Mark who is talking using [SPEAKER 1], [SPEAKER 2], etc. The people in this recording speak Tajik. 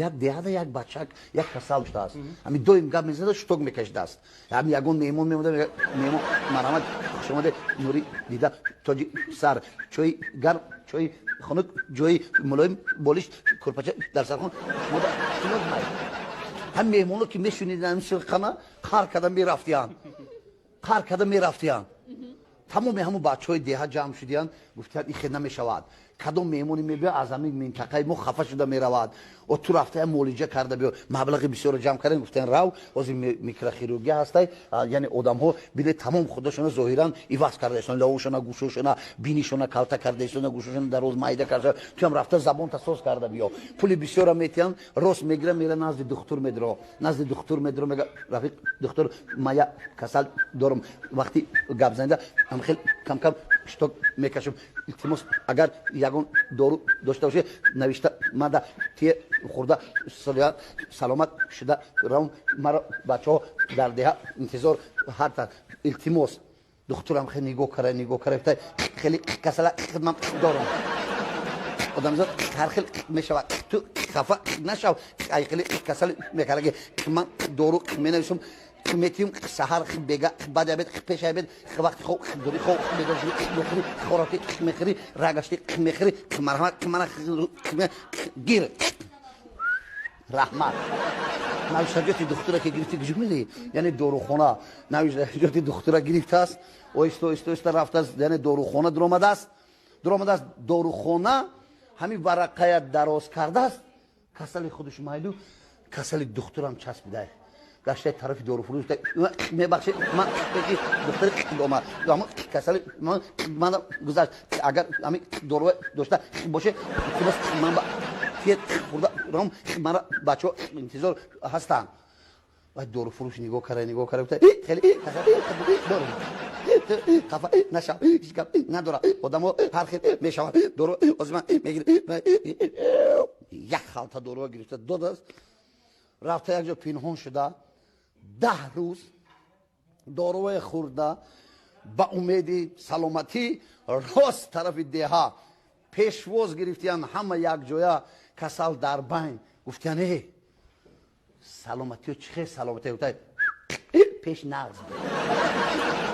[SPEAKER 1] Як деҳада як бачак як касал шудааст. Ҳамин доим гап мезада, шток мекашидааст. Ҳамин ягон меҳмон меомада, меҳмон: «Марҳамат, хушомаде, нури дида, тоҷи сар, чои гарм, чои хунук, ҷои мулоим, болишт, курпача дар сархон, шумода чӣ лозимай?» Ҳам меҳмоно ки мешунидан сирқана, қар карда мерафтиянд, қар карда мерафтиянд. Тамоми ҳамун бачаҳои деҳа ҷамъ шудиянд, гуфтиянд: «Ин хел намешавад. Кадом меҳмоне мебиёд, аз ҳамин минтақаи мо хафа шуда меравад. О, ту рафта як муолиҷа карда биё». Маблағи бисёрро ҷамъ кардем, гуфтиянд: «Рав, ҳозир микрохирургия ҳастай, яъне одамҳо биле тамом худашона зоҳиран иваз кардаистон, лавошона, гӯшошона, бинишона калта кардаистона, гӯшошона дароз, майда карда. Туям рафта забонта соз карда биё». Пули бисёра метиҳанд, рост мегира, мера назди духтур медро, назди духтур медро, мега: «Рафиқ духтур, ма як касал дорам, вақти гап занида хел камкам шток мекашам. Илтимос, агар ягон дору дошта бошед, навишта мада тие, хӯрда саломат шуда равм. Маро бачаҳо дар деҳа интизор ҳарта, илтимос». Духтурам хеле нигоҳ кара, нигоҳ кара, гуфта: «Хеле касала ман дорам, одамзод ҳар хел мешавад, ту хафа нашав, ай хеле касали мекараги ман дору менависам, метиҳем, саҳар, бега, баъди обед, пеши обед, вақти хоб, дури хоб бедор шуди, мехӯри, хӯроки мехӯри, рагашти мехӯри. Марҳамат, мана гир, раҳмат». Навиштаҷоти духтура ки гирифти, куҷо мери? Яъне дорухона. Навиштаҷоти духтура гирифтааст, оҳиста, оҳиста, оҳиста рафтааст, яъне дорухона дуромадааст, дуромадааст дорухона, ҳамин варақая дароз кардааст, касали худаш майлу касали духтурам часпидай. Гаштаи тарафи доруфурӯш: «Мебахшед, ман духтари омад, касали ман гузашт, агар ҳамин дору дошта боше, илтимос, ман тиет, хӯрда ром, мара бачаҳо интизор ҳастанд». Вай доруфурӯш нигоҳ кара, нигоҳ кара, гуфта: «Хеле дорум, хафа нашав, ҳеҷ гап надора, одамо ҳар хел мешавад, дору ҳозир ман мегирам». Як халта доруа гирифта додааст, рафта як ҷо пинҳон шуда, 10 рӯз доруе хӯрда, ба умеди саломатӣ рост тарафи деҳа пешвоз гирифтиян. Ҳама якҷоя, касал дар байн, гуфтиян: «Э, саломатиё чӣ хел саломатӣ?» Гуфта: «Пеш нағз буд».